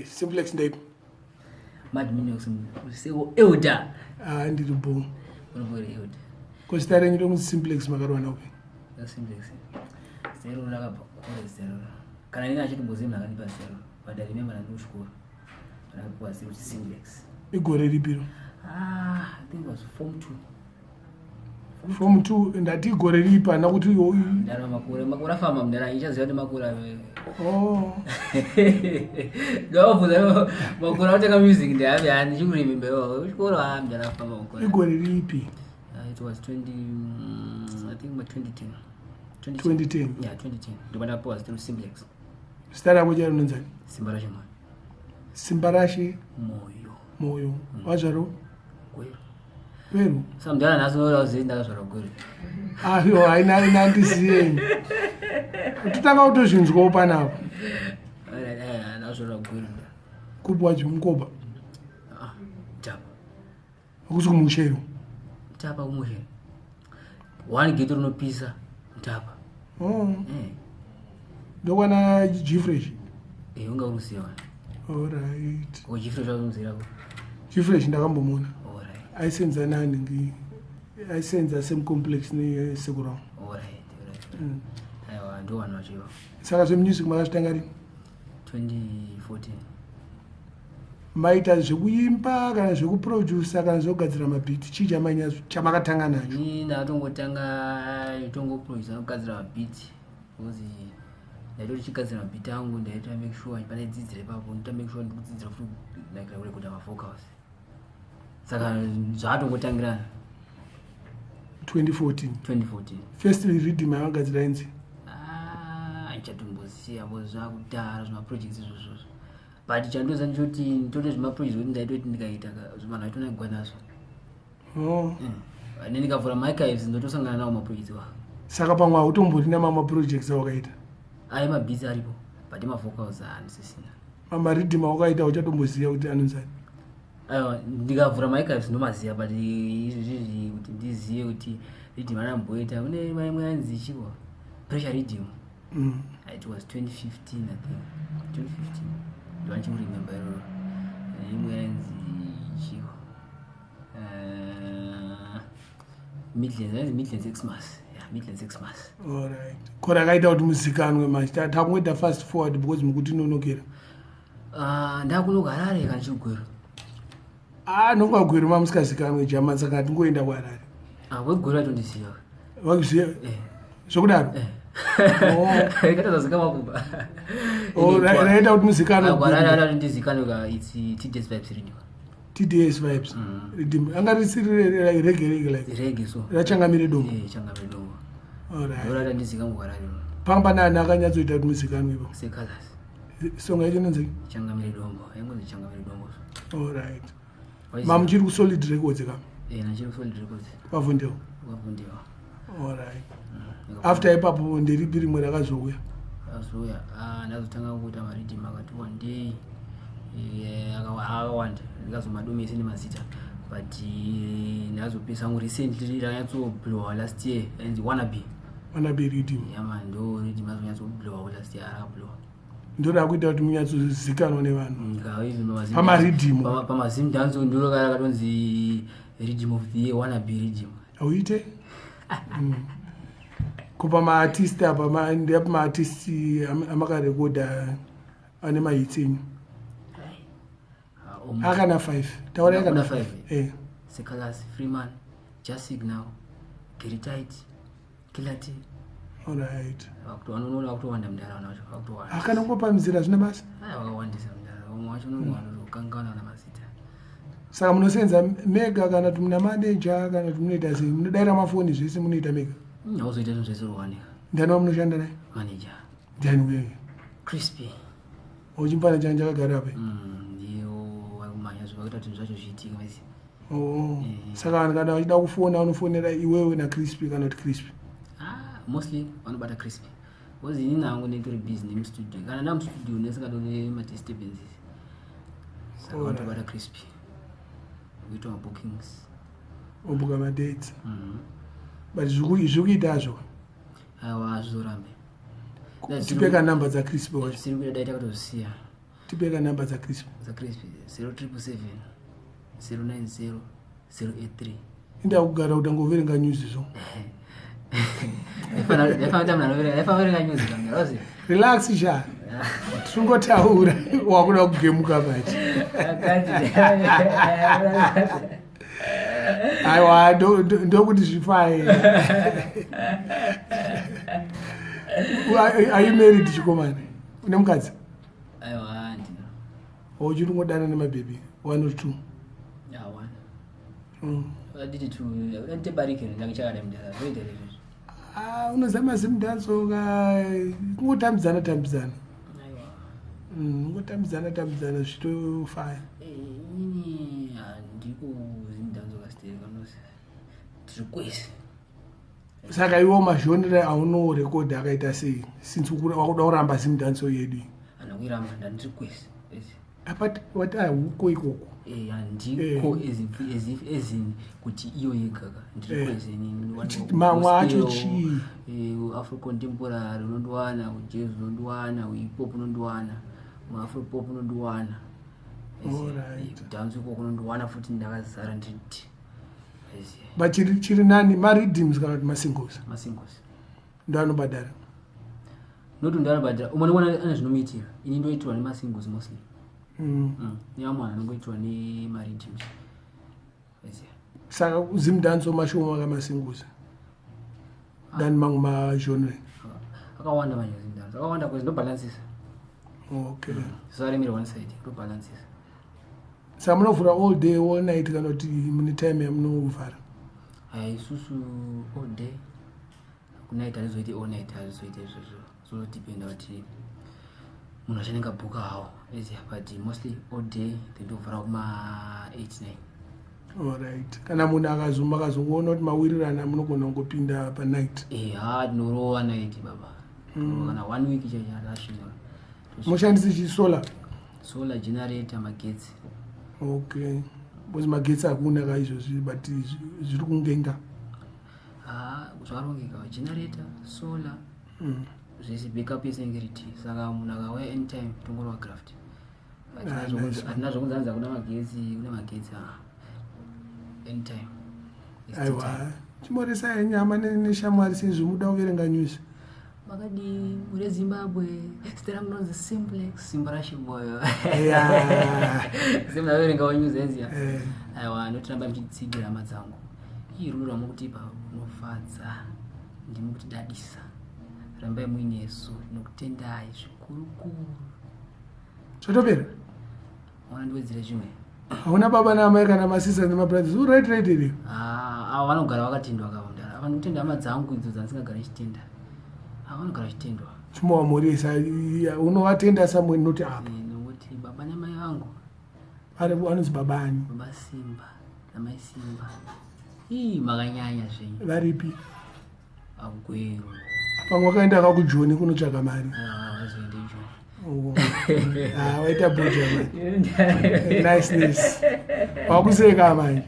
Simplex ndaipi? Mad Minox seko elder. Ah, ndiri bo. Unobori elder. Ko zita renyu rokunzi Simplex makarwana upi? Simplex. Zita iroro rakabva kure zita iroro. Kana ini achitomboziva munhu akanipa zita iroro. But I remember ndandiri kuchikoro. Ndakapiwa zita kuti Simplex. Igore ripi iro? Ah, I think it was form 2. Form 2 ndati igore ripi hana kuti Ndara makore makore afamba mndara ichaziva kuti makore ave. Oh. Ndawabvunza makore akutanga music ndeapi hani chikuremember kuchikoro ah mndara afamba makore. Igore ripi? It was 20 I think about 2010. 2010. Yeah, 2010. Ndipo ndapiwa zita Simplex. Zita rako chairo rinonzani? Simbarashe Moyo. Simbarashe Moyo. Moyo. Wazvarwa? Gweru. Gweru. Saka mudhara nhasi unoda kuziva ndakazvarwa Gweru. Ayo haina haina ndiziyeni. Totanga kutozvinzwawo panapa. Ndakazvarwa Gweru. Kupi wacho Mukoba? Ah, Tapa. Hakusi kumusha iro. Tapa kumusha. One gate rinopisa Mutapa. Oh. Eh. Ndokwana G-Fresh. Eh, unga uruziva. Alright. Ko G-Fresh wakamuzira ko. G-Fresh ndakambomuona. Alright. Aisenza nani ngi aisenza same complex ne sekuru wangu. Alright, alright. Aiwa ndo vanhu vacho ivavo. Saka zvemusic makazvitanga rini? 2014. Maita zvekuimba kana zvekuproducer kana zvekugadzira mabeat, chii chamainyatso chamakatanga nacho? Ini ndakatongotanga tongoproducer kugadzira mabeat because ndaitoti chigadzira mabeat angu ndaita make sure pane dzidzira ipapo ndoita make sure ndikudzidzira futi like kurekoda mavocals. Saka zvaatongotangirana. 2014. 2014. First riddim yavagadzira inzi? Ah, ndichatomboziva because zvakudhara zvimaprojects izvozvozvo. But chandoziva ndechoti nditore zvimaprojects kuti ndaitoti ndikaita vanhu vaitonagwa nazvo. Oh. Ne ndikavhura maarchives ndotosangana nawo maprojects wa. Saka pamwe hautomborina mamwe maprojects awakaita? Aye mabeats aripo but mavocals handisisina. Mariddim awakaita uchatomboziva kuti anonzani? Aiwa ndikavhura maarchives ndomaziva but izvizvi kuti ndizive kuti riddim aramboita kune imwe yanzi chiko pressure riddim. It was 2015 I think. 2015. Ndo ndichikuremember iroro. Imwe yainzi chiko. Midlands, yainzi Midlands Xmas. Yeah, Midlands Xmas. Alright. Ko rakaita kuti muzikanwe manje takungoita fast forward because mukutinonokera. Ndakuno kuHarare kana chigwero. Ah, nonga Gweru mamusikazikanwe jama saka tingoenda kuHarare. Ah, wegweru atondiziva. Vakuziva? Eh. Zvokudaro? Eh. Oh. Katazazika makuba. Oh, raita kuti muzikanwe. Ah, kuHarare atondizikanwe ka it's TDS Vibes Radio. TDS Vibes. Riddim. Anga risiri reggae reggae like. Reggae so. Rachangamire Dombo. Eh, Changamire Dombo. Alright. Ndora ndandizika kuHarare. Panga pana ani akanyatsoita kuti muzikanwe ipo? Secolors. Song yacho inonzi? Changamire Dombo. Yangonzi Changamire Dombo. Alright. Mamuchiri kuSolid Records ka? Eh, nachiri kuSolid Records. Pavhundeo. Pavhundeo. Alright. After ipapo nderipi rimwe rakazouya? Rakazouya. Ah, ndazotanga kuita mariddim akati wandei. Akawanda. Ndikazomadomese nemazita. But ndazopesa hangu recently rakanyatsoblowa last year and Wannabe. Wannabe riddim. Yeah man, ndo riddim razonyatsoblowa last year rakablowa. Ndo rakuita kuti munyatsozikanwa nevanhu. Pamariddim. Pamazim dance ndiro rakatonzi riddim of the year, Wannabe riddim. Auite? Ko pamaartist apa ndeapi maartist amakarekodha ane mahits enyu? Akana 5. Taura akana 5. Eh. Sekalas, Freeman, Just Signal, Gary Tight, Killer T. Alright. Vanoona vakutowanda mudhara vanhu vacho vakutowanda. Akana kungopa mizera zvine basa? Aya vakawandisa mudhara. Vamwe vacho unokanganwa namazita. Saka munosenza mega kana kuti muna manager kana kuti munoita sei? Munodaira mafoni zvese munoita mega? Hauzoita zvinhu zvese ruwanika. Ndiani wamunoshanda naye? Manager. Ndiani uyeyo? Crispy. Uchimbana changa chakagara apa? Ndiyo vari kumhanya zvo vakuita kuti zvinhu zvacho zviitike maisi. Oh. Saka vanhu kana vachida kufona vanofonera iwewe naCrispy kana kuti Crispy? Ah, mostly vanobata Crispy. Because inini hangu nditori busy nemustudio. Kana ndamustudio ndisingatone madisturbances. Saka vanotobata Crispy. Kuita mabookings. Obuka madates. But zviri kuita hazvo? Aiwa hazvizorambe. Tipe kanamba dzaCrispy wacho. Zvisiri kuita dai takatozvisiya. Tipeka namba dzaCrisp. DzaCrisp 0777 090 083. Inda kugara kuti angoverenga news zvo. Yafanira news kamera. Relax sha. Tingotaura wakuda kugemuka manje. Aiwa, ndokuti zvifaye. Are you married, chikomana? Une mukadzi? Aiwa, handina. Uchiri kungodana nemabhebhi one or two? Yeah, one. Aditi two, nditebarike ndangichakada mudhara, zvoita izvozvo. Ah, unozama zimudhanso ka, kungotambidzana tambidzana. Aiwa. Kungotambidzana tambidzana zvichitofaya. Inini handiko zimudhanso kasiteri kanosi. Tiri kwese. Saka iwo magenre aunorekodha akaita sei, since wakuda kuramba zimudhanso yedu iyi? Handina kuiramba, ndandiri kwese. Ezi. Apa wati ahuko ikoko. Handiko as if as in kuti iyo yega ka. Ndiri kwese inini. Mamwe acho chii? Afro contemporary unondiwana, jazz unondiwana, hip hop unondiwana, afro pop unondiwana. Dance ikoko unondiwana futi, ndakazara nditi. But chiri nani, mariddims kana kuti masingles? Masingles. Ndo anobhadhara? Noti ndo anobhadhara, umwe ndikuona ane zvinomuitira. Ini ndoitirwa nemasingles mostly. Nevamwe vanhu vanongoitirwa nemariddims. Saka zimudhanso mashoma kamasingles than mamwe magenre? Akawanda manje zimudhanso, akawanda kwezi ndobhalansisa. Zvisaremera one side, ndobhalansisa. Saka munovhura all day, all night, kana kuti mune time yamunovhara? Hai, isusu all day. Kunight hatizoiti all night, hatizoiti izvozvo. Zvinodependa kuti munhu achanenge abhuka hawo eziya, but mostly all day, then ndovhura kuma 8 9. Alright, kana munhu akazuma akazongoona kuti mawirirana, munogona kungopinda panight? Ha, tinorova night baba. Kana one week chaicho atasvinura. Mushandisi chisolar? Solar generator, magetsi. Okay, because magetsi hakuna ka izvozvi, but zviri kungenga. Ha, zvakarongeka, generator, solar, zvese, backup yese inenge iri. Saka munhu akauya anytime, tongorova graft. Ah, nice. Hatina zvokunzanza kuna magetsi, kuna magetsi, ha, anytime. It's tea time. Aiwa, chimoresai nyama neshamwari sezvo muda kuverenga news. Makadi mure Zimbabwe? Zita rangu ndonzi Simplex Simba Rashimoyo. Semunaverengawo news eziya. Aiwa, ndotiramba ndichitsigira hama dzangu. Ii, rudo rwamukutipa runofadza, ndimi kutidadisa. Rambai muinesu, tinokutendai zvikurukuru. Zvatopera? Ona, ndiwedzere zvimwe. Hauna baba naamai kana masisters nemabrothers? Uright, right here. Ah, avo vanogara vakatendwa kavondara. Ava ndikutenda hama dzangu idzo dzandisingagari ndichitenda. Ava vanogara vachitendwa. Chimowamhoresa, unovatenda samwe noti apa. Nokuti baba namai vangu. Anonzi baba ani? Baba Simba namai Simba. Ii, makanyanya zvenyu. Varipi? Agweru. Pamwe wakaenda kakujoni kunotsvaka mari. Vazoende Joni. Oh. Ah, waita bhoja manje, niceness, wakuseka manje.